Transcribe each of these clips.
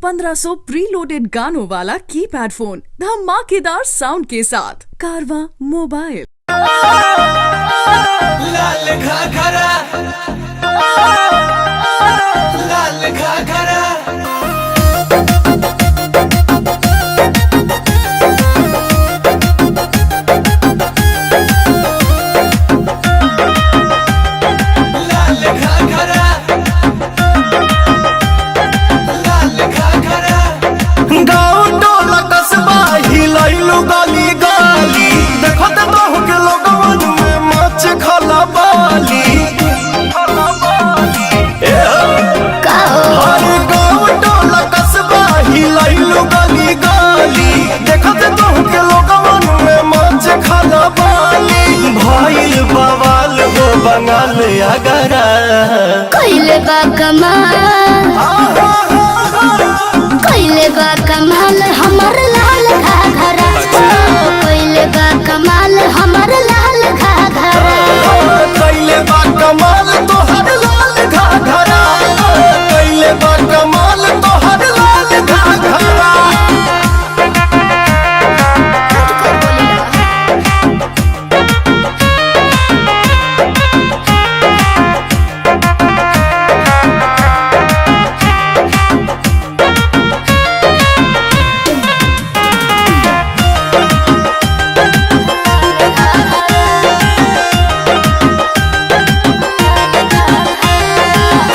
1500 preloaded गानों वाला keypad phone धमाकेदार साउंड के साथ। कारवा मोबाइल। लाल घाघरा, लाल घाघरा। लाल घाघरा, लाल घाघरा। गाँव टोला कस्बा हिलैलु गली गली, देखत बहु के लोगवन में मच खला बाली। ए हो। हर गाँव टोला कस्बा हिलैलु गली गली, देखत बहु के लोगवन में मच खला बाली। भइल बवाल हो बंगाल अगरा। कइले बा कमाल, कइले बा कमाल हमर लाल घाघरा। कइले बा कमाल हमर लाल घाघरा। कैले बा कमाल तोहर लाल घाघरा, कैले बा कमाल तोहर लाल घाघरा।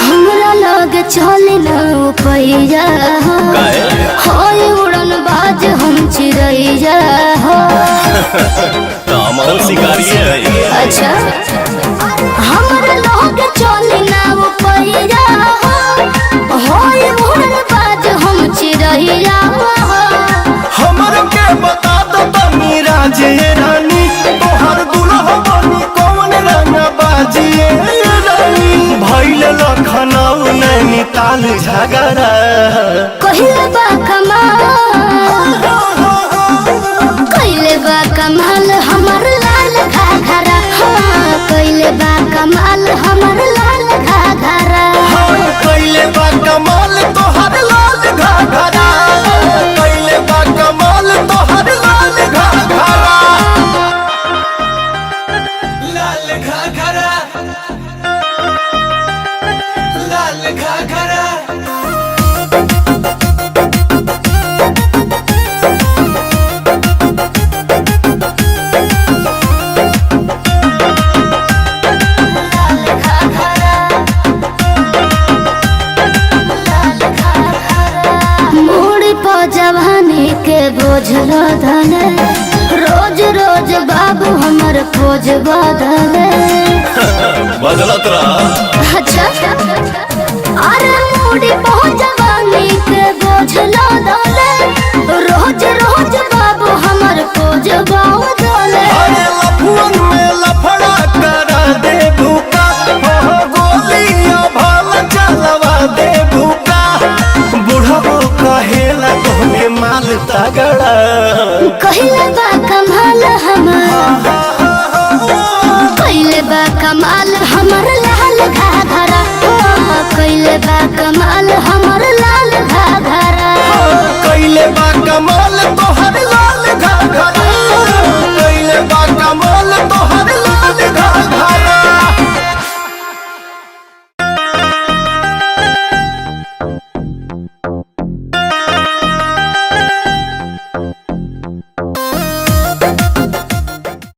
हमरा लग चले न पैया हो, होय उड़न बाज हम चिड़ैया हो। तामल शिकारी है। अच्छा, हमरा लग चले न पैया हो, होय उड़न बाज हम चिड़ैया हो। हमर के बता दो तनी राजे रानी, तोहर दुल्हा बनी कौन रंग बाजिए रानी। भइल लखनऊ नैनीताल झगड़ा। कहिले बा कमाल, कहिले बा कमाल हमर लाल घाघरा। हाँ, कहिले बा कमाल हमर लाल घाघरा। हाँ, कैले बा कमाल तोहर लाल घाघरा, कैले बा कमाल तोहर लाल घाघरा। लाल घाघरा, लाल घाघरा। मोड़ पर जवानी के बोझ धने, रोज रोज बाबू हमर पोज बदले। बदलत रहा। अच्छा, अरे मोड़ी पर जवानी के बोझ धने, रोज रोज बाबू हमर पोज बदले। अरे लफुअन में लफड़ा करा दे भूका, हो गोलियां भाल चलवा दे भूका। बुढ़बो कहेला तोहके माल तगड़ा। कहिले बा कमाल हमर, कहिले बा कमाल हमर लाल घाघरा। कहिले बा कमाल हमर।